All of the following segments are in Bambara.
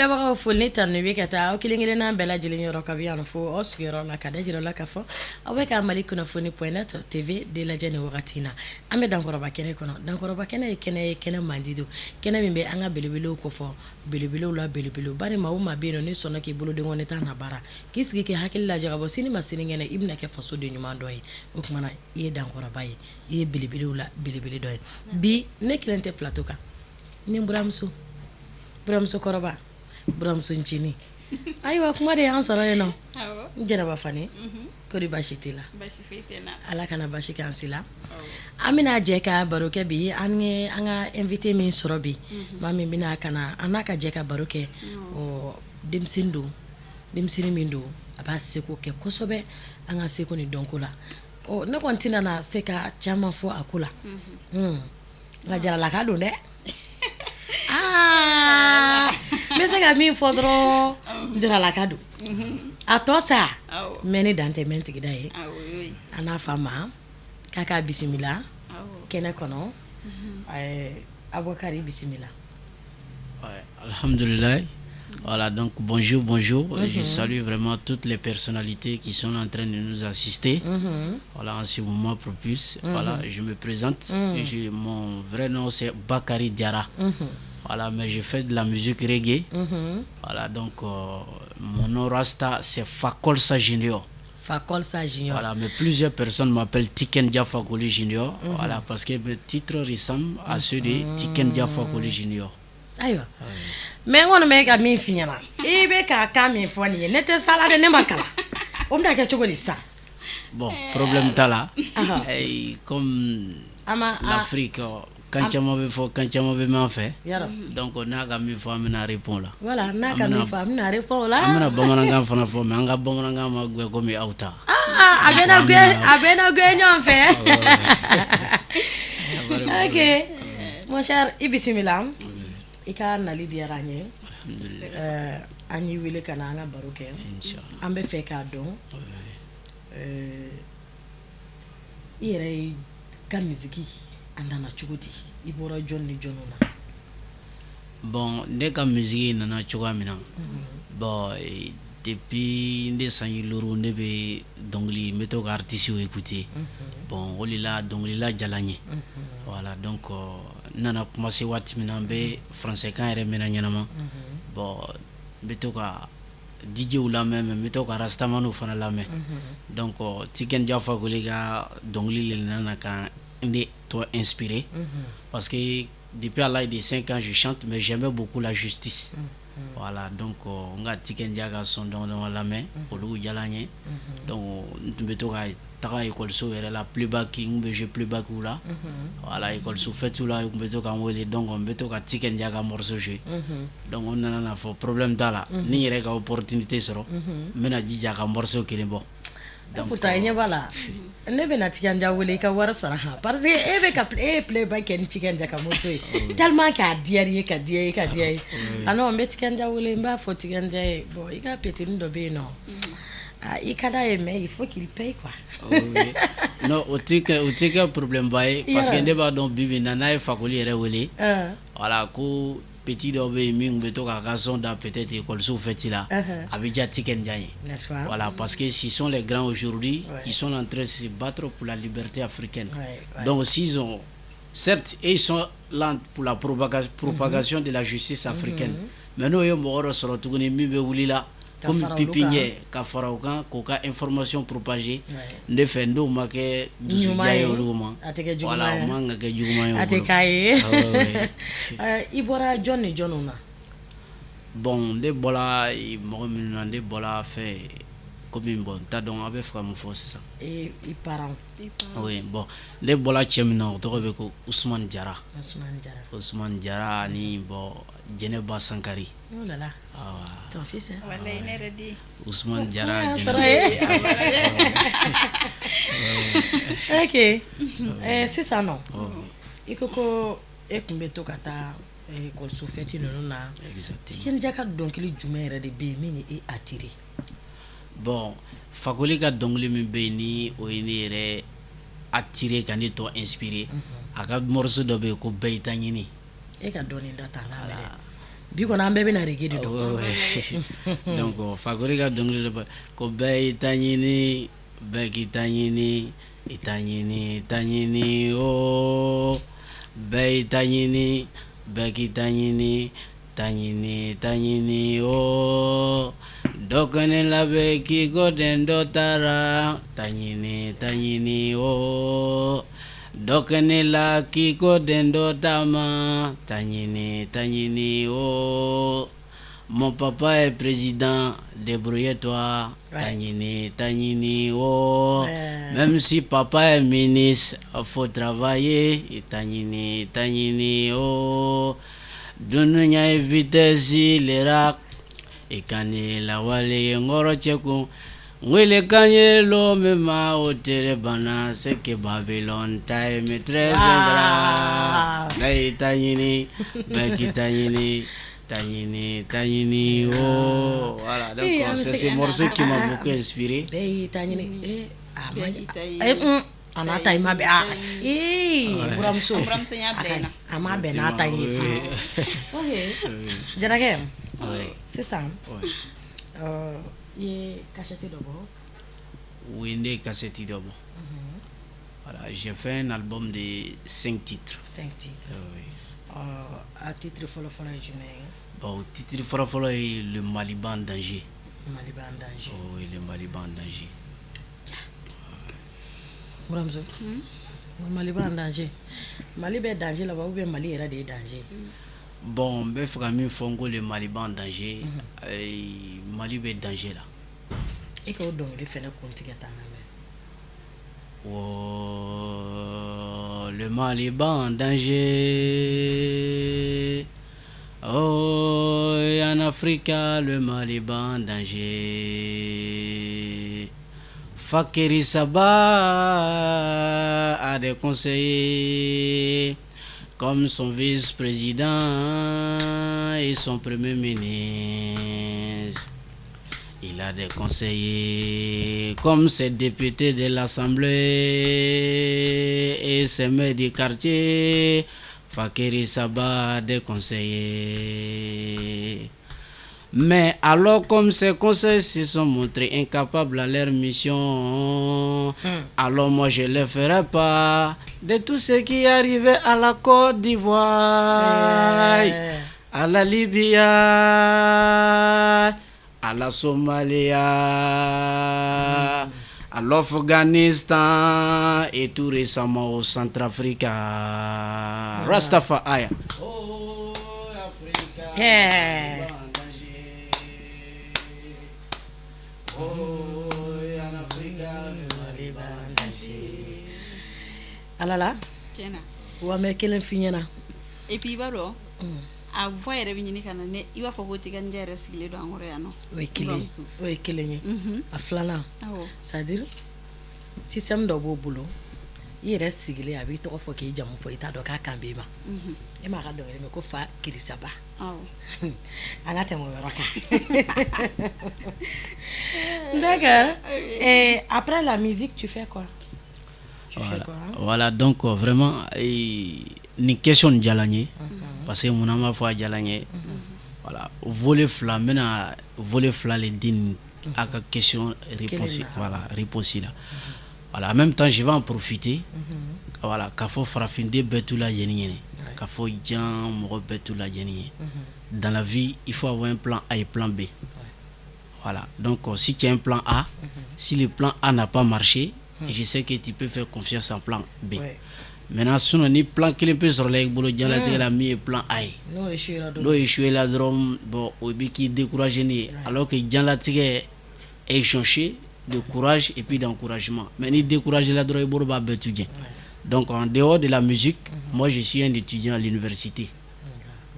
Filɛbagaw, foli ni tanu bɛ ka taa aw kelen kelenna bɛɛ lajɛlen yɔrɔ kabi yan fo aw sigiyɔrɔ la, ka da jira la ka fɔ aw bɛ ka Mali kunnafoni point net TV de lajɛ nin wagati in na. An bɛ Dankɔrɔba kɛnɛ kɔnɔ. Dankɔrɔba kɛnɛ ye kɛnɛ ye, kɛnɛ mandi don, kɛnɛ min bɛ an ka belebelew kofɔ, belebelew la belebele. Bari maa o maa bɛ yen nɔ, n'i sɔnna k'i bolodenkɔni ta na baara, k'i sigi k'i hakili lajagabɔ, sini ma sinikɛnɛ i bɛna kɛ fasoden ɲuman dɔ ye. O tuma na, i ye dankɔrɔba ye, i ye belebelew la belebele dɔ ye. Bi ne kelen tɛ plateau kan, ni buramuso, buramuso kɔrɔba, buramuso ncinin. Ayiwa, kuma de y'an sɔrɔ yen nɔ. N Jɛnɛba Fane, kɔri baasi t'i la? Ala kana basi k'an si la. An bɛna jɛ ka baro kɛ bi. An ye an ka invité min sɔrɔ bi, maa min bɛna ka na an n'a ka jɛ ka baro kɛ, ɔ denmisɛnnin don, denmisɛnnin min don, a b'a seko kɛ kosɛbɛ an ka seko ni dɔnko la. Ɔ ne kɔni tɛna na se ka caman fɔ a ko la, nka jaralaka don dɛ. Aa, n bɛ se ka min fɔ dɔrɔn, jaralaka don. A tɔ sa mɛ ne dan tɛ mɛ tigida ye. An n'a fa ma k'a k'a bisimila kɛnɛ kɔnɔ. Abubakari, bisimila. Alhamdulillah. Voilà, donc bonjour, bonjour. Je salue vraiment toutes les personnalités qui sont en train de nous assister. Voilà, en ce moment propice. Voilà, je me présente. Mon vrai nom, c'est Bakary Diarra. Voilà, mais je fais de la musique reggae. Voilà, donc mon nom Rasta, c'est Fakolsa Junior. Fakolsa Junior. Voilà, mais plusieurs personnes m'appellent Tiken Jah Fakoly Junior. Voilà, parce que mes titres ressemblent à ceux de Tiken Jah Fakoly Junior. Ayiwa, mais n kɔni bɛ ka min f'i ɲɛna, i bɛ ka kan min fɔ nin ye, ne tɛ sala dɛ, ne ma kalan. O bɛna kɛ cogo di sisan? Bon, problème t'a la. Comme l'Afrique, kan caman bɛ fɔ, kan caman bɛ mɛn an fɛ. Donc n'a ka min fɔ, an bɛna répond la. Voilà, n'a ka min fɔ, an bɛna répond o la. An bɛna bamanankan fana fɔ, mais an ka bamanankan ma gwɛ komi aw ta. Aa, a bɛna gwɛ, a bɛna gwɛ ɲɔgɔn fɛ. Ok, mon cher, i bisimila. I ka nali diyara an ye. An y'i wele ka na an ka baro kɛ. An bɛ fɛ k'a dɔn, i yɛrɛ ka musique, a nana cogo di? I bɔra jɔn ni jɔnw na? Bon, ne ka musique nana cogoya min na, bon, depuis ne sanji 5, ne bɛ dɔnkili, n bɛ to ka artistes écouter. Bon, o de la dɔnkilila diyara n ye. Voilà, donc n nana commencer waati min na, n bɛ français kan yɛrɛ mɛn ɲɛnama. Bon, n bɛ to ka DJw lamɛn, mais n bɛ to ka rastamaniw fana lamɛn. Donc Tiken Jah Fakoly ka dɔnkili de nana ka ne tɔ inspiré, parce que depuis à l'âge de 5 ans, je chante, mais j'aimais beaucoup la justice. Voilà, donc n ka Tiken Jah ka son dama dama lamɛn, olu diyara n ye. Donc n tun bɛ to ka taga ekɔliso yɛrɛ la, playback, n tun bɛ jouer playback la. Voilà, ekɔliso fête la, u tun bɛ to ka n wele, donc n bɛ to ka Tiken Jah ka morceau jouer. Donc o nana n'a fɔ problème t'a la, ni n yɛrɛ ka opportunité sɔrɔ, n bɛna jija ka morceau kelen bɔ. Donc pourtant i ɲɛ b'a la, ne bɛna Tiken Jah wele i ka wari sara han, parce que e bɛ ka e ye playback kɛ ni Tiken Jah ka morceau ye tellement que a diyara i ye, ka diya i ye, ka diya i ye. Ah non, n bɛ Tiken Jah wele, n b'a fɔ Tiken Jah ye: bon, i ka petit dɔ bɛ yen nɔ, ah, i ka d'a ye, mais il faut qu'il paye quoi. Non, o tɛ kɛ problème ba ye, parce que ne b'a dɔn bi bi in na, n'a ye Fakoli yɛrɛ wele, voilà, ko petit dɔ bɛ yen min bɛ to k'a ka son da peut-être ekɔliso fête la, a bɛ diya Tiken Jah ye. N'est-ce pas? Voilà, parce que ce sont les grands aujourd'hui qui sont en train de se battre pour la liberté africaine. Donc s'ils ont, certes, et ils sont là pour la propagation de la justice africaine, mais n'o ye mɔgɔ dɔ sɔrɔ tuguni min bɛ wuli la komi pépinière ka fara o kan k'o ka information propager, ne fɛ n'o ma kɛ dusuja ye olu ma, a tɛ kɛ juguman voilà, ye. O man ka kɛ juguman ye o A tɛ bolo. k'a ye. Ouais. I bɔra jɔn ni jɔnw na? Bon, ne bɔra mɔgɔ minnu na, ne bɔra fɛn komi, bon, n t'a dɔn a bɛ fɛ ka mun fɔ sisan. I parents. Oui, bon, ne bɔra cɛ min na, o tɔgɔ bɛ ko Usumani Jara. Ousmane Jara. Usumani Jara ani, bon, Jɛnɛba Sankari. Oh là là. Awa. C'est ton fils, hein? Wallahi, ne yɛrɛ den. Usumani Jara. Ah, Jɛnɛba. sɔrɔ ye. Ok, sisan nɔ, i ko ko e tun bɛ to ka taa ekɔliso fête ninnu na. Exactement. Tiken Jah ka dɔnkili jumɛn yɛrɛ de bɛ yen min ye e attiré? Bon, Fakoli ka dɔnkili min bɛ yen ni o ye ne yɛrɛ attiré, ka ne tɔ inspiré, a ka morceau dɔ bɛ yen ko bɛɛ y'i ta ɲini. E ka dɔɔnin da ta n k'a mɛn dɛ. Bi kɔni an bɛɛ bɛna reggae de dɔn. Donc Fakori ka dɔnkili dɔ ko bɛɛ y'i ta ɲini, bɛɛ k'i ta ɲini, i ta ɲini, ta ɲini o, bɛɛ y'i ta ɲini, bɛɛ k'i ta ɲini, ta ɲini, ta ɲini o, dɔ kɛnɛ labɛn k'i ko den dɔ taara, ta ɲini, ta ɲini o, dɔ kɛnɛ la k'i ko den dɔ taama, ta ɲini, ta ɲini o, mon papa est président, débrouille-toi, ta ɲini, ta ɲini o, même si papa est ministre, faut travailler, ta ɲini, ta ɲini o, dunuya ye vitesse lera, i ka ni lawale ye n kɔrɔ cɛ kun wele kan ye lo min ma o tere bana, c'est que Babylone time est très ingrat, bɛɛ y'i ta ɲini, bɛɛ k'i ta ɲini, ta ɲini, ta ɲini o. Voilà, donc c'est ce morceau qui m'a beaucoup inspiré. Bɛɛ y'i ta ɲini, a ma a n'a ta in ma bɛn a ee buramuso a ma bɛn n'a ta in ye. Ok, Jarakɛ, sisan i ye cassette dɔ bɔ? Oui, ne ye cassette dɔ bɔ. Voilà, j'ai fait un album de 5 titres. 5 titres. Oui. A titre fɔlɔ fɔlɔ ye jumɛn ye? Bon, titre fɔlɔ fɔlɔ ye Le Maliba en danger. Maliba en danger. Oui, Le Maliba en danger. Buramuso, Maliba en danger, Mali bɛ danger la wa ou bien Mali yɛrɛ de ye danger? Bon, n bɛ fɛ ka min fɔ n ko Le Maliba en danger, Mali bɛ danger la. E k'o dɔnkili fɛnɛ kun tigɛ tan lamɛn. Oh, le Maliba en danger. Oh, en Afrique, le Maliba en danger. Fakeri Saba a des conseillers comme son vice-président et son premier ministre. Il a des conseillers comme ses députés de l'Assemblée et ses maires du quartier. Fakeri Saba a des conseillers. Mais alors, comme ces conseils se sont montrés incapables à leur mission, alors moi je ne le ferai pas de tout ce qui arrivait à la Côte d'Ivoire, à la Libye, à la Somalie, à l'Afghanistan et tout récemment au Centrafrique. Rastafari. Oh, Africa, en danger. Oh, en Afrique, le Mali en danger. Ala la. Tiɲɛna. Wa n bɛ kelen f'i ɲɛna. Et puis i b'a dɔn, a voix yɛrɛ bɛ ɲini ka na ne, i b'a fɔ ko Tiganija yɛrɛ sigilen don an kɔrɔ yan nɔ. O ye kelen ye, o ye kelen ye. A filanan, c'est à dire système dɔ b'o bolo, i yɛrɛ sigilen a b'i tɔgɔ fɔ k'i jamu fɔ, i t'a dɔn k'a kan b'i ma. E m'a ka dɔnkili mɛn ko fa kirisaba? An ka tɛmɛ o yɔrɔ kan. D'accord. Et après la musique, tu fais quoi? Tu Voilà, fais quoi? Voilà, donc vraiment, nin question nin diyara n ye, parce que mun na an b'a fɔ a diyara n ye? Voilà, volet fila, n bɛna volet fila le di nin a ka question réponse. Kelen na. Voilà, réponse la. Voilà, en même temps je vais en profiter, voilà, k'a fɔ farafinden bɛɛ t'u lajɛlen ɲɛnɛ, k'a fɔ diɲɛ mɔgɔ bɛɛ t'u lajɛlen ye, dans la vie il faut avoir un plan A et plan B. Voilà, donc si tu as un plan A, si le plan A n'a pas marché, je sais que tu peux faire confiance en plan B. Maintenant, sinon ni plan kelen pe sɔrɔla i bolo diɲɛlatigɛ la min ye plan A ye, n'o échoué la n'o échoué la dɔrɔn, bon, o bɛ k'i découragé ni ye, alors que diɲɛlatigɛ est cherché de courage et puis d'encouragement. Mais ni découragé la dɔrɔn, i bolo b'a bɛɛ tu jɛ. Donc en dehors de la musique, moi je suis un étudiant à l'université,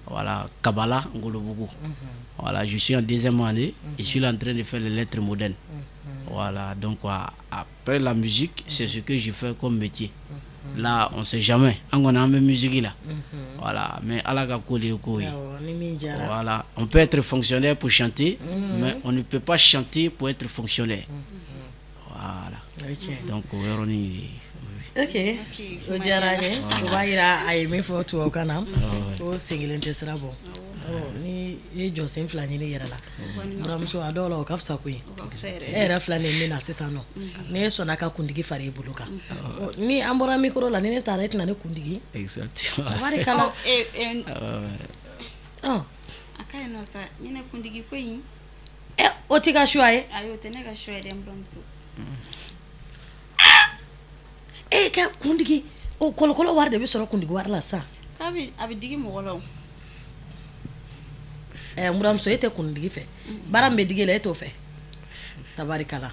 voilà, Kabala Ngolobougou. Voilà, je suis en deuxième année, je suis là en train de faire les lettres modernes. Voilà, donc après la musique, c'est ce que je fais comme métier. Là, on sait jamais. An kɔni an bɛ musique la. Voilà, mais Ala ka ko de ye ko ye. Awɔ, ni min diyara. Voilà, on peut être fonctionnaire pour chanter, mais on ne peut pas chanter pour être fonctionnaire. Voilà. O ye tiɲɛ ye. Donc o yɔrɔnin oui. Ok, o diyara n ye. O b'a yira a ye min fɔ tubabukan na ko sen kelen tɛ sira bɔ. Ɔ, ni I jɔsen fila ɲini yɛrɛ la, buramuso. A dɔw la, o ka fisa koyi. E yɛrɛ filɛ nin min na sisan nɔ, ne sɔnna ka kuntigi fara i bolo kan. Ni an bɔra micro la, ni ne taara, e tɛna ne kuntigi. Exactement. A ka ɲi nɔ sa, ɲinɛ kuntigi ko in. O t'i ka choix ye? Ayi, o tɛ ne ka choix ye dɛ, n buramuso. E ka kuntigi, o kɔlɔkɔlɔ wari de bɛ sɔrɔ kuntigi wari la sisan. K'a bɛ, a bɛ digi mɔgɔ la o. N buramuso, e tɛ kuntigi fɛ. Baara min bɛ digi e la, e t'o fɛ. Tabarikala,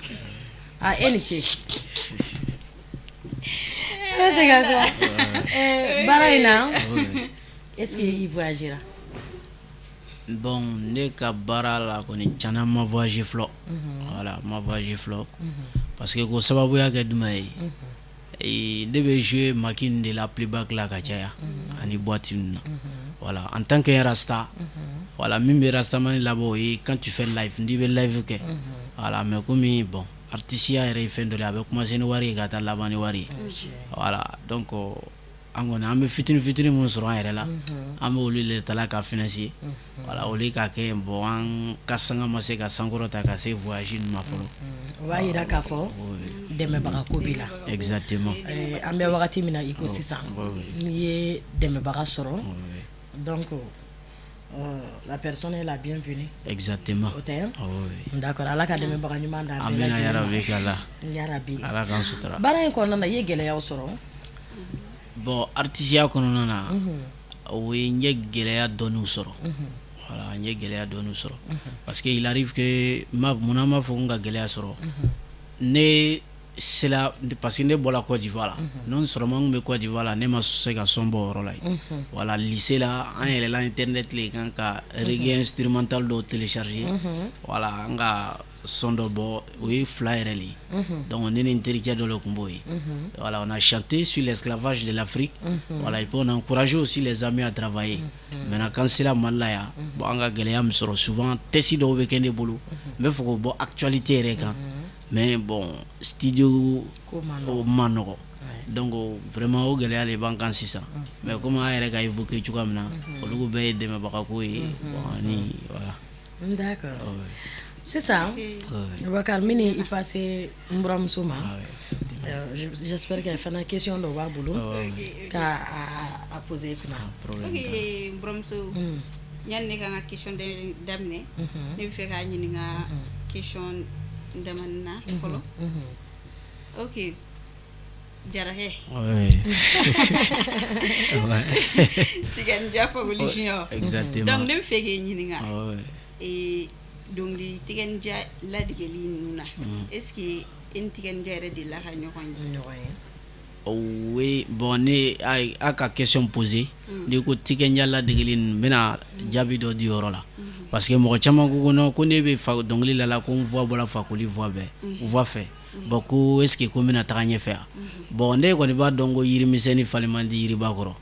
aa, e ni ce. E bɛ se ka kɔ baara in na, est-ce que i voyagera? Bon, ne ka baara la kɔni, tiɲɛna, ma voyage fɔlɔ. Voilà, ma voyage fɔlɔ, parce que ko sababuya kɛ jumɛn ye, ne bɛ jouer maquis de la, playback la ka caya, ani boîte ninnu na. Voilà, en tant que rasta, voilà, min bɛ rastamani labɔ, o ye quand tu fais live, n'i bɛ live kɛ. Voilà, mais komi bon, artisiya yɛrɛ ye fɛn dɔ de ye, a bɛ commencer ni wari ye ka taa laban ni wari ye. Voilà, donc an kɔni, an bɛ fitinin fitinin mun sɔrɔ an yɛrɛ la, an bɛ olu de ta ka financer. Voilà, olu ka kɛ. Bon, an ka sanga ma se ka sankɔrɔta ka se voyage ninnu ma fɔlɔ. O b'a jira k'a fɔ dɛmɛbaga ko b'i la. Exactement. An bɛ wagati min na i ko sisan, n'i ye dɛmɛbaga sɔrɔ, donc la personne est la bienvenue. Exactement. O tɛ? D'accord, Ala ka dɛmɛbaga ɲuman d'an bɛɛ Amina. lajɛlen ma. Yarabi k'Ala. Yarabi. Ala k'an sutura. Baara in kɔnɔna na, i ye gɛlɛyaw sɔrɔ? Bon, artisiya kɔnɔna na, o ye, n ye gɛlɛya dɔɔniw sɔrɔ. Voilà, n ye gɛlɛya dɔɔniw sɔrɔ, parce que il arrive que ma munna n b'a fɔ ko n ka gɛlɛya sɔrɔ, ne sera, parce que ne bɔra Côte d'Ivoire la. Non seulement n bɛ Côte d'Ivoire la, ne ma se ka son bɔ o yɔrɔ la yen. Voilà, lycée la, an yɛlɛla internet le kan ka reggae instrumental dɔw télécharger. Voilà, an ka son dɔ bɔ, o ye fila yɛrɛ le ye. Donc ne ni n terikɛ dɔ le tun b'o ye. Voilà, on a chanté sur l'esclavage de l'Afrique. Voilà, et puis on a encouragé aussi les amis à travailler. Maintenant, quand sera Mali la yan, bon, an ka gɛlɛya min sɔrɔ, souvent texte dɔw bɛ kɛ ne bolo, n bɛ fɛ k'o bɔ actualité yɛrɛ kan, mais bon, studio o ma nɔgɔ. Donc vraiment, o gɛlɛya de b'an kan sisan. Mais comme an yɛrɛ ka évoqué cogoya min na, olu bɛɛ ye dɛmɛbaga ko ye. Bon, ani voilà. D'accord. Sisan, Boubacar, min i passé n buramuso ma, j'espère que fana question dɔ b'a bolo ka a poser i kunna. Ok, n buramuso, yanni ne ka n ka question daminɛ, ne bɛ fɛ k'a ɲininka question damani na fɔlɔ. Ok, Jarakɛ. Tiken Jah Fakoly Junior. Exactement. Donc ne bɛ fɛ k'e ɲininka, dɔnkili Tiken Jah ladegeli ninnu na, est ce que e ni Tiken Jah yɛrɛ delila ka ɲɔgɔn ye? Ɲɔgɔn ye. Oui, bon, ne a ka question posé, n'i ko Tiken Jah ladegeli ninnu, n bɛna jaabi dɔ di yɔrɔ la, parce que mɔgɔ caman ko ko non, ko ne bɛ fa dɔnkili la, ko n voix bɔra Fakoli voix bɛɛ voix fɛ. Bon, ko est ce que ko n bɛna taga ɲɛfɛ wa? Bon, ne kɔni b'a dɔn ko yirimisɛnnin falen man di yiriba kɔrɔ.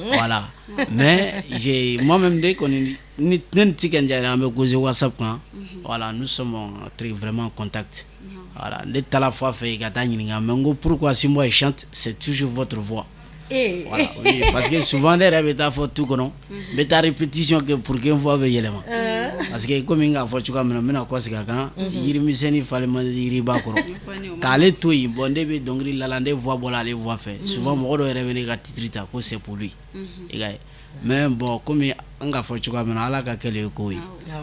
Voilà, mais j'ai moi même, ne kɔni ni ne ni Tiken Jah, an bɛ causer WhatsApp kan. Voilà, nous sommes très vraiment en contact. Voilà, ne taara fɔ a fɛ yen ka taa ɲininka, mais n ko pourquoi si moi je chante, c'est toujours votre voix? Voilà, oui, parce que souvent ne yɛrɛ bɛ taa fɔ tu kɔnɔ, n bɛ taa répétition kɛ pour que n voix bɛ yɛlɛma, parce que komi n k'a fɔ cogoya min na, n bɛna kɔsegin a kan, yirimisɛnnin falen man di yiriba kɔrɔ. K'ale to yen, bon, ne bɛ dɔnkili la, ne voix bɔra ale voix fɛ. Souvent mɔgɔ dɔw yɛrɛ bɛ ne ka titre ta ko c'est pour lui, i ka ye. Mais bon, komi an k'a fɔ cogoya min na, Ala ka kɛ le ye ko ye.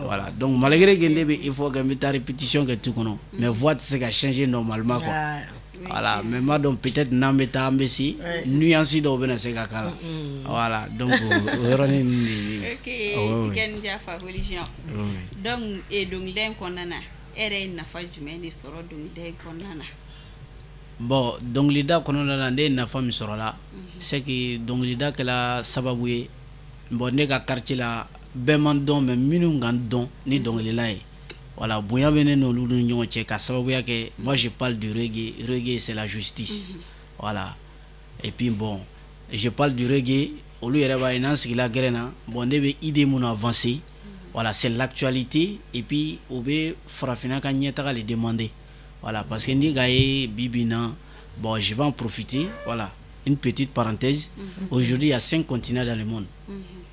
Voilà, donc malgré que ne bɛ effort kɛ, n bɛ taa répétition kɛ tu kɔnɔ, mais voix tɛ se ka changer normalement quoi. Voilà, mais n b'a dɔn peut-être n'an bɛ taa, an bɛ se nuance dɔw bɛna se ka k'a la. Voilà, donc o yɔrɔnin de bɛ. Ok, Tiken Jah Fakoly Junior. Donc dɔnkilida in kɔnɔna na, e yɛrɛ ye nafa jumɛn de sɔrɔ dɔnkilida in kɔnɔna na? Bon, dɔnkilida kɔnɔna na, ne ye nafa min sɔrɔ la, c'est que dɔnkilida kɛla sababu ye, bon, ne ka quartier la, bɛɛ man dɔn, mais minnu ka dɔn ni dɔnkilila ye, voilà, bonya bɛ ne n'olu ni ɲɔgɔn cɛ, ka sababuya kɛ moi je parle du reggae. Reggae, c'est la justice. Voilà, et puis bon, je parle du reggae, olu yɛrɛ b'a ye n'an sigila gɛrɛn na, bon, ne bɛ idée mun avancer, voilà, c'est l'actualité, et puis o bɛ farafinna ka ɲɛtaga le demander. Voilà, parce que ni ka ye bi bi in na, bon, je vais en profiter, voilà, une petite parenthèse. Aujourd'hui, il y a cinq continents dans le monde.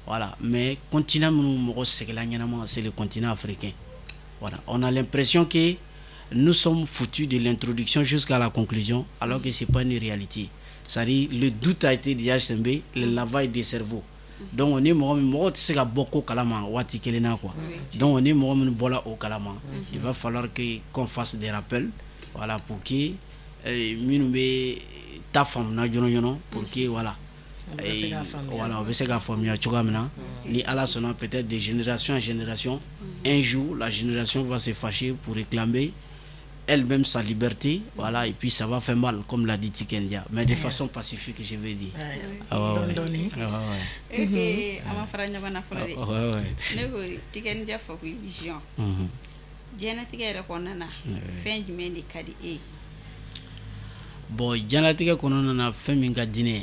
Voilà, mais continent minnu mɔgɔ sɛgɛnla ɲɛnama, c'est le continent africain. Voilà, on a l'impression que nous sommes foutus de l'introduction jusqu'à la conclusion, alors que c'est pas une réalité. C'est-à-dire, le doute a été déjà semé, le lavage des cerveaux. Donc ni mɔgɔ min, mɔgɔ tɛ se ka bɔ ko kalama waati kelen na quoi. Donc ni mɔgɔ minnu bɔra o kalama, il va falloir que qu'on fasse des rappels, voilà, pour que minnu bɛ ta faamuna joona joona, pour que voilà, voilà, o bɛ se ka faamuya cogoya min na. Ni Ala sɔnna, peut-être de génération en génération, un jour la génération va se fâcher pour réclamer elle-même sa liberté, voilà, et puis ça va faire mal, comme l'a dit Tiken Jah, mais de façon pacifique, je vais dire. Ah ouais, ouais. Ouais, ouais. Ok, an ma fara ɲɔgɔn na fɔlɔ dɛ. Ne ko Tiken Jah Fakoly Junior, diɲɛlatigɛ yɛrɛ kɔnɔna na, fɛn jumɛn de ka di e ye? Bon, diɲɛlatigɛ kɔnɔna na, fɛn min ka di ne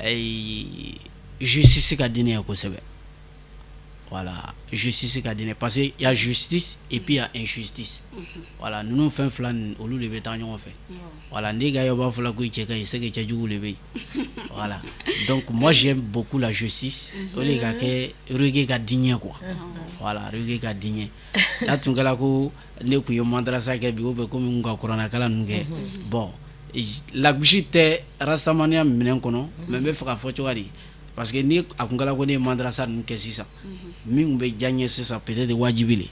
ye, justice ka di ne ye kosɛbɛ. Voilà, justice ka di ne, parce que y a justice et puis y a injustice. Voilà, ninnu fɛn fila nin, olu de bɛ taa ɲɔgɔn fɛ. Voilà, n'i ka ye b'a fɔ la ko i cɛ ka ɲi, c'est que cɛjugu de bɛ yen. Voilà, donc moi j'aime beaucoup la justice. O de ka kɛ reggae ka di n ye quoi. Voilà, reggae ka di n ye. N'a tun kɛra ko ne tun ye madrasa kɛ bi, ou bien komi n ka kuranɛkalan ninnu kɛ, bon, lagosi tɛ rastamaniya minɛn kɔnɔ, mais n bɛ fɛ k'a fɔ cogoya di, parce que ni a kun kɛra ko ne ye madrasa ninnu kɛ sisan, min tun bɛ diya n ye sisan, peut-être wajibi le.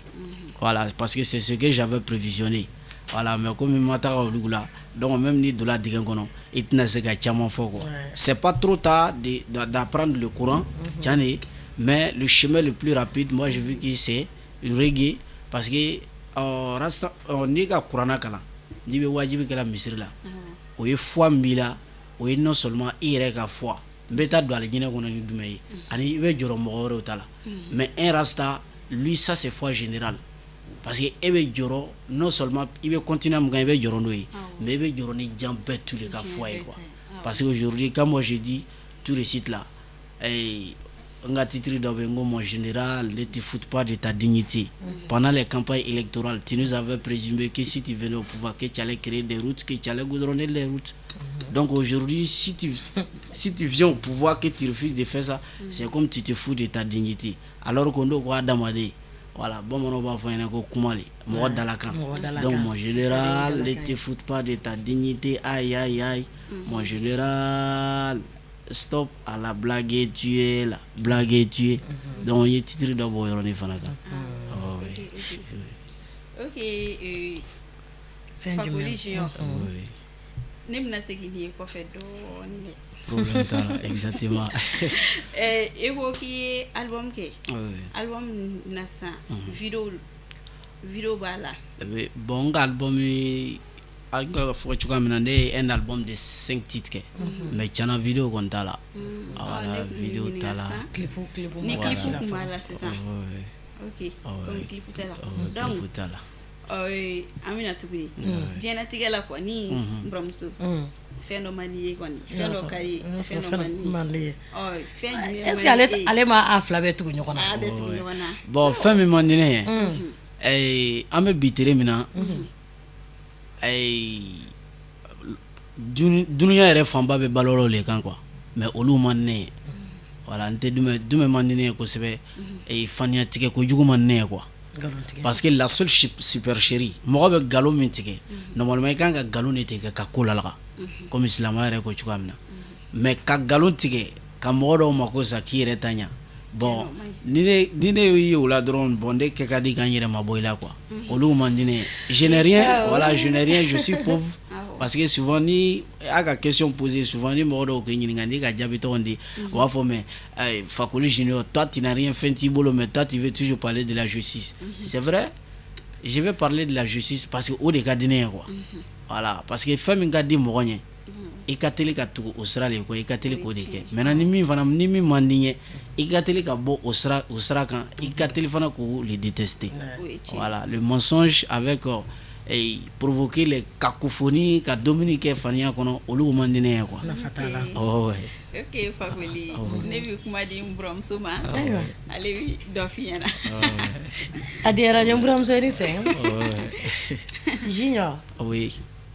Voilà, parce que c'est ce que j'avais prévisionné. Voilà, mais komi ma taga olu la, donc même n'i donna dingɛ kɔnɔ, i tɛna se ka caman fɔ quoi. C'est pas trop tard d'apprendre le Coran tiɲɛ de, mais le chemin le plus rapide, moi je veux que c'est reggae, parce que rasta, n'i ka kuranna kalan, n'i bɛ wajibi kɛla misiri la, o ye foi min b'i la, o ye non seulement i yɛrɛ ka foi, n bɛ taa don alijinɛ kɔnɔ ni jumɛn ye, ani i bɛ jɔrɔ mɔgɔ wɛrɛw ta la. Mais un rasta, lui, ça c'est foi générale, parce que e bɛ jɔrɔ, non seulement i bɛ continent min kan, i bɛ jɔrɔ n'o ye, mais i bɛ jɔrɔ ni diɲɛ bɛɛ tout le ka foi ye quoi. Parce que aujourd'hui, quand moi je dis tout de suite là, n ka titre dɔ bɛ yen ko "Mon général, ne te fous pas de ta dignité. Pendant les campagnes électorales, tu nous avais présumé que si tu venais au pouvoir, que tu allais créer des routes, que tu allais goudronner les routes. Donc aujourd'hui, si tu viens au pouvoir, que tu refuses de faire ça, c'est comme tu te fous de ta dignité." Alors qu'on ko adamaden, voilà, bamananw b'a fɔ ɲɛna ko kuma le mɔgɔ dalakan. Donc mon général, ne te fous pas de ta dignité, aïe aïe aïe, mon général, stop à la blague, tu es la blague tu es. Donc n ye titre dɔ bɔ o yɔrɔnin fana kan. Ok, Fakoli Junior, ne bɛna segin n'i ye kɔfɛ dɔɔnin dɛ. Problème t'a la, exactement. E ko k'i ye album kɛ, album na sisan, vidéo b'a la? Bon, n ka album, an ka fɔ cogoya min na, ne ye un album de cinq titres kɛ, mais tiɲɛna vidéo kɔni t'a la. Voilà, vidéo t'a la. Ni clip tun b'a la sisan, ok, comme clip t'a la, donc clip t'a la. An bɛna tuguni diɲɛlatigɛ la quoi, ni n buramuso, fɛn dɔ man di ye kɔni, fɛn dɔ ka di ye, fɛn dɔ man di ye, fɛn jumɛn? Est ce que ale ale ma a fila bɛɛ tugu ɲɔgɔn na? A bɛɛ tugu ɲɔgɔn na. Bon, fɛn min man di ne ye, an bɛ bi tere min na, dunuya yɛrɛ fanba bɛ balo de kan quoi, mais olu man di ne ye. Voilà, n tɛ jumɛn man di ne ye kosɛbɛ, faniya tigɛ kojugu man di ne ye quoi. Parce que la seule supercherie, mɔgɔ bɛ nkalon min tigɛ, normalement i kan ka nkalon de tigɛ ka ko lalaga, komi silamɛya yɛrɛ ko cogoya min na, mais ka nkalon tigɛ ka mɔgɔ dɔw mako sa k'i yɛrɛ ta ɲa, bon, ni ne ye o la dɔrɔn, bon, ne kɛ ka di ka n yɛrɛ mabɔ i la quoi. Olu man di ne ye. Je n'ai rien, voilà, je n'ai rien, je suis pauvre. Parce que souvent ni a ka question poser, souvent ni mɔgɔ dɔw k'i ɲininka, n'i ka jaabi tɔgɔ di, u b'a fɔ: "Mais Fakoli Junior, toi tu n'as rien, fɛn t'i bolo, mais toi tu veux toujours parler de la justice." C'est vrai, je vais parler de la justice parce que o de ka di ne ye quoi. Voilà, parce que fɛn min ka di mɔgɔ ɲɛ, i ka teli ka tugu o sira de kɔ, i ka teli k'o de kɛ. Maintenant ni min fana, ni min man di n ye, i ka teli ka bɔ o sira kan, i ka teli fana k'o le détester. Voilà, le mensonge avec et provoquer les cacophonies, ka dumuni kɛ faniya kɔnɔ, olu man di ne ye quoi. Nafa t'a la. Oh, ouais. Ok Fakoli, ne bɛ kuma di n buramuso ma, ale bɛ dɔ f'i ɲɛna. A diyara n ye, n buramuso, i ni sɛgɛn. Junior. Oui.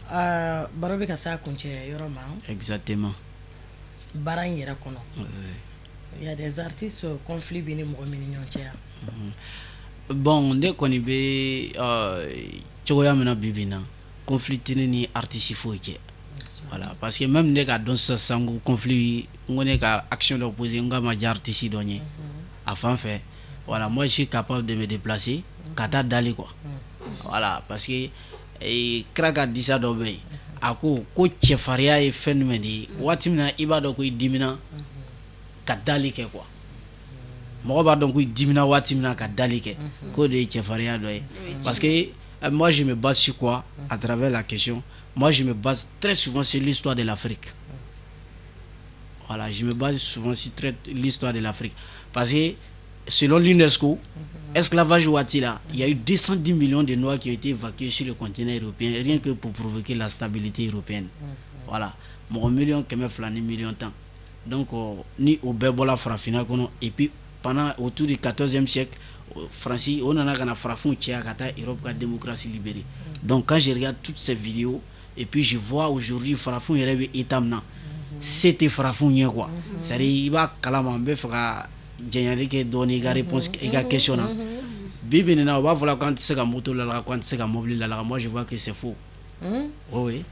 Baro bɛ ka s'a kuncɛ yɔrɔ ma. Exactement. Baara in yɛrɛ kɔnɔ. Il y a des artistes, conflit b'i ni mɔgɔ min ni ɲɔgɔn cɛ? Bon, ne kɔni bɛ cogoya min na bi bi in na, conflit tɛ ne ni artiste foyi cɛ. Voilà, parce que même ne ka dɔn sisan sisan ko conflit, n ko ne ka action dɔ poser, n k'a ma diya artiste dɔ ye a fan fɛ. Voilà, moi je suis capable de me déplacer ka taa dali quoi. Voilà, parce que kira ka disa dɔ bɛ yen, a ko ko cɛfarinya ye fɛn jumɛn de ye? Waati min na i b'a dɔn ko i dimina, ka dali kɛ quoi. Mɔgɔ b'a dɔn ko i dimina waati min na, ka dali kɛ, k'o de ye cɛfarinya dɔ ye. Parce que moi je me base sur quoi? À travers la question, moi je me base très souvent sur l'histoire de l'Afrique. Voilà, je me base souvent sur l'histoire de l'Afrique, parce que selon l'UNESCO, esclavage waati la, il y a eu 210 millions de Noirs qui ont été évacués sur le continent européen, rien que pour provoquer la stabilité européenne. Voilà, mɔgɔ 200 miliyɔn 100 miliyɔn. Donc ni o bɛɛ bɔra farafinna kɔnɔ, et puis pendant autour du 14e siècle, Faransi o nana ka na farafinw cɛya ka taa Europe ka démocratie libérée. Donc quand je regarde toutes ces vidéos et puis je vois aujourd'hui farafinw yɛrɛ bɛ état min na, se tɛ farafinw ye quoi. C'est à dire, i b'a kalama, n bɛ fɛ ka jɛnyali kɛ dɔɔni i ka réponse, i ka question na. Bi bi nin na, u b'a fɔ la k'an tɛ se ka moto lalaga, k'an tɛ se ka mobili lalaga. Moi je vois que c'est faux. Oui,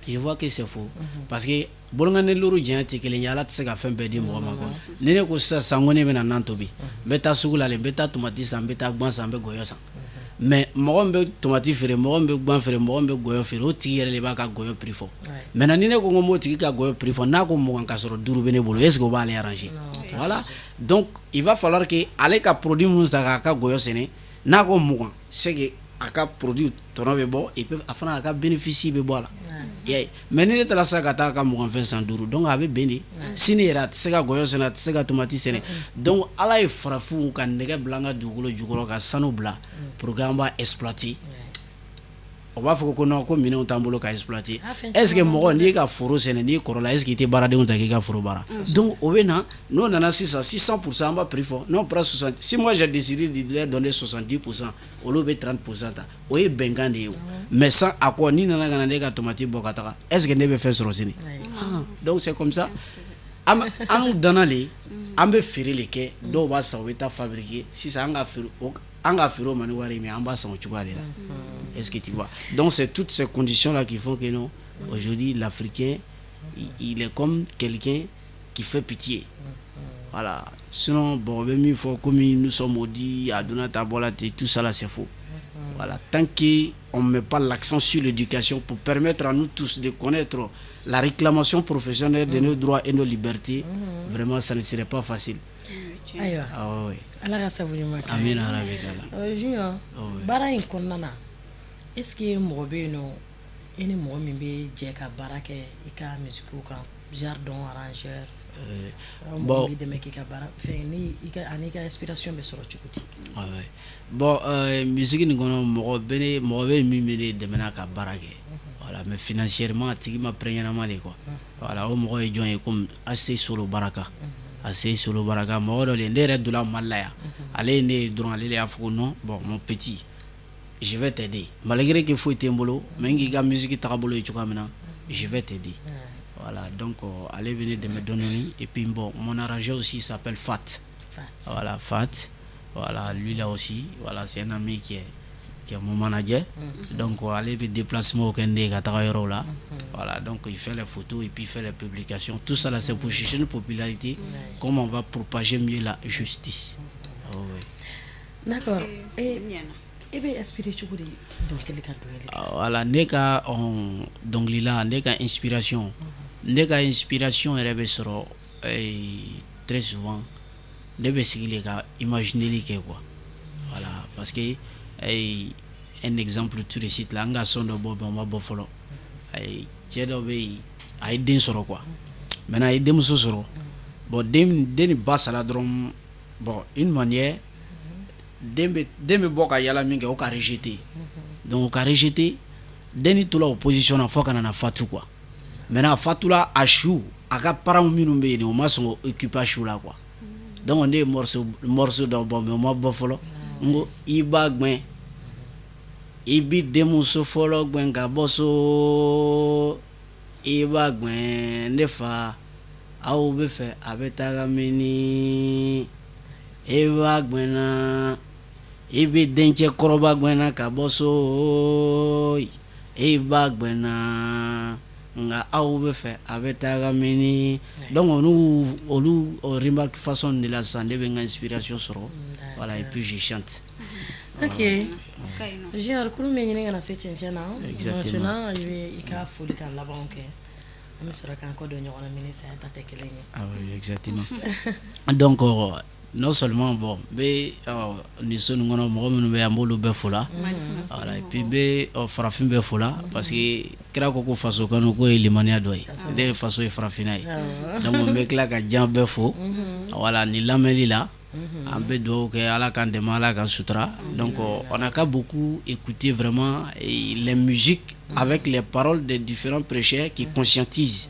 je vois que c'est faux, parce que bolonkɔni luru janya tɛ kelen ye. Ala tɛ se ka fɛn bɛɛ di mɔgɔ ma quoi. Ni ne ko sisan sisan ko ne bɛna nan tobi, n bɛ taa sugu la le, n bɛ taa tomati san, n bɛ taa gan san, n bɛ gɔyɔ san. Mais mɔgɔ min bɛ tomati feere, mɔgɔ min bɛ gan feere, mɔgɔ min bɛ gɔyɔ feere, o tigi yɛrɛ de b'a ka gɔyɔ prix fɔ. Maintenant ni ne ko n b'o tigi ka gɔyɔ prix fɔ, n'a ko 20 ka sɔrɔ 5 bɛ ne bolo, est ce que o b'ale arranger? Voilà, donc il va falloir que ale ka produit mun san k'a ka gɔyɔ sɛnɛ, n'a ko 20, c'est que a ka produit tɔnɔ bɛ bɔ et puis a fana a ka bénéfice bɛ bɔ a la. I y'a ye? Mais ni ne taara sisan ka taa a ka 20 fɛn san 5, donc a bɛ bɛn de. Sini yɛrɛ a tɛ se ka gɔyɔ sɛnɛ, a tɛ se ka tomati sɛnɛ. Donc Ala ye farafinw ka nɛgɛ bila an ka dugukolo jukɔrɔ, ka sanu bila pour que an b'a exploiter. O b'a fɔ ko non, ko minɛnw t'an bolo ka exploiter. Est ce que mɔgɔ n'i ka foro sɛnɛ, n'i kɔrɔla, est ce que i tɛ baaradenw ta k'i ka foro baara? Donc o bɛ na, n'o nana sisan, 600 %, an b'a prix fɔ. N'o prend 60, si moi j'ai décidé de leur donner 70 %, olu bɛ 30 % ta, o ye bɛnkan de ye o. Mais sans accord, n'i nana ka na ne ka tomati bɔ ka taga, est ce que ne bɛ fɛn sɔrɔ sini? Donc c'est comme ça. An an danna le, an bɛ feere de kɛ. Dɔw b'a san, u bɛ taa fabriquer. Sisan an ka feere, an ka feere o ma ni wari min, an b'a san o cogoya de la. Est-ce que tu vois? Donc c'est toutes ces conditions là qui font que non, aujourd'hui l'Africain, il est comme quelqu'un qui fait pitié. Voilà. Sinon bon, bɛ min fɔ, comme nous sommes maudits, a donna ta bɔla ten, tout ça là, c'est faux. Voilà, tant que on met pas l'accent sur l'éducation pour permettre à nous tous de connaître la réclamation professionnelle de nos droits et nos libertés, vraiment ça ne serait pas facile. Ayiwa. Ah oui. Ala ka sabu ɲuman kɛ. Amina rabi kala. Junior, baara in kɔnɔna na, est ce que mɔgɔ bɛ yen nɔ, i ni mɔgɔ min bɛ jɛ ka baara kɛ i ka musique kan, genre dɔn arrangeur, mɔgɔ b'i dɛmɛ k'i ka baara fɛn ni i ka ani i ka inspiration bɛ sɔrɔ cogo di? Ouais. Bon, musique nin kɔnɔ, mɔgɔ bɛ ne, mɔgɔ bɛ min bɛ ne dɛmɛ ka baara kɛ. Voilà, mais financièrement a tigi ma prêt ɲɛnama de quoi. Voilà, o mɔgɔ ye jɔn ye? Comme AC Solo Baraka. AC Solo Baraka, mɔgɔ dɔ de, ne yɛrɛ donna Mali la yan. Ale ye ne ye dɔrɔn, ale de y'a fɔ ko non, bon mon petit, je vais t'aider. Malgré que foyi tɛ n bolo, mais n k'i ka musique tagabolo ye cogoya min na, je vais t'aider. Voilà, donc ale bɛ ne dɛmɛ dɔɔni dɔɔni. Et puis bon, mon arrangeur aussi s'appelle Fat. Fat. Voilà, Fat. Voilà, lui là aussi, voilà, c'est un ami qui est mon manager. Donc ale bɛ déplacement kɛ ne ye ka taga yɔrɔw la. Voilà, donc il fait les photos et puis il fait les publications. Tout ça là, c'est pour chercher une popularité, comment on va propager mieux la justice. Oh, oui. D'accord. E bɛ inspiré cogo di dɔnkili ka dɔnkili? Voilà, ne ka dɔnkilila, ne ka inspiration yɛrɛ bɛ sɔrɔ très souvent, ne bɛ sigi de ka imagineli kɛ quoi. Voilà, parce que un exemple tout de suite là, an ka son dɔ bɔ, bɛn o ma bɔ fɔlɔ. Cɛ dɔ bɛ yen, a ye den sɔrɔ quoi. Maintenant a ye denmuso sɔrɔ. Bon, den ni ba sara dɔrɔn, bon, une manière, den bɛ bɔ ka yala min kɛ, o ka rejeter. Donc o ka rejeter, den ni tora o position na fo ka na fatu quoi. Maintenant a fatula, a su, a ka parents minnu bɛ yen, o ma sɔn k'o occuper a su la quoi. Donc ne ye morceau dɔ bɔ, mais o ma bɔ fɔlɔ. N ko i b'a gbɛn, i bi denmuso fɔlɔ gbɛn ka bɔ so, i b'a gbɛn ne fa. Aw bɛ fɛ a bɛ taga mini? E b'a gɛnna, i bɛ dencɛ kɔrɔba gɛnna ka bɔ so, e b'a gɛnna, nka aw bɛ fɛ a bɛ taga mini? Donc olu remarque façon de la sisan, ne bɛ n ka inspiration sɔrɔ, voilà, et puis je chante. Ok Junior, kurun bɛ ɲini ka na se cɛncɛn na. Exactement. Maintenant, i bɛ i ka foli kan labanw kɛ, an bɛ sɔrɔ k'an kɔ don ɲɔgɔn na, mini saya ta tɛ kelen ye. Ah oui, exactement. Donc non seulement, bon, n bɛ nin so nin kɔnɔ, mɔgɔ minnu bɛ yan, n b'olu bɛɛ fo la, voilà, et puis n bɛ farafin bɛɛ fo la, parce que kira ko faso kanu k'o ye limaniya dɔ ye. Ne ye faso ye farafinna ye, donc n bɛ tila ka diɲɛ bɛɛ fo, voilà, nin lamɛnli la. An bɛ dugawu kɛ, Ala k'an dɛmɛ, Ala k'an sutura. Donc on n'a qu'à beaucoup écouter vraiment les musiques avec les paroles des différents prêcheurs qui conscientisent,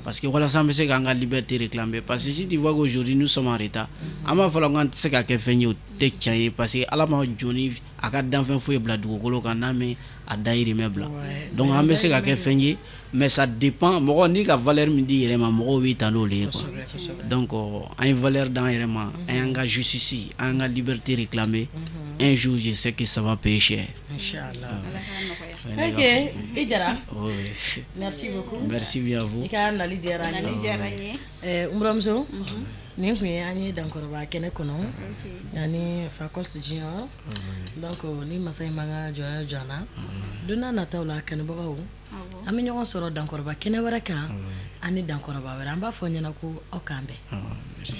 parce que walasa an bɛ se k'an ka liberté réclamer, parce que si tu vois qu'aujourd'hui nous sommes en retard, an b'a fɔ la k'an tɛ se ka kɛ fɛn ye, o tɛ tiɲɛ ye, parce que Ala ma jɔn ni a ka danfɛn foyi bila dugukolo kan n'a mɛ a dahirimɛ bila. Donc an bɛ se ka kɛ fɛn ye, mais ça dépend mɔgɔ n'i ka valeur min di yɛrɛ ma, mɔgɔw b'i ta n'o de ye quoi. Donc an ye valeur d'an yɛrɛ ma, an y'an ka justice, an y'an ka liberté réclamer. Un jour, je sais que ça va payer cher. Inchallah. Ok, i Jara. Oui. Merci beaucoup. Merci bien à vous. I ka nali diyara an ye. Nali diyara n ye. N buramuso, nin tun ye an ye Dankɔrɔba kɛnɛ kɔnɔ ani Fakɔsi Junior. Donc ni masa in m'an ka jɔnya jɔ an na, don n'a nataw la, kanubagaw, an bɛ ɲɔgɔn sɔrɔ Dankɔrɔba kɛnɛ wɛrɛ kan ani Dankɔrɔba wɛrɛ. An b'a fɔ ɲɛna ko aw k'an bɛn. Merci.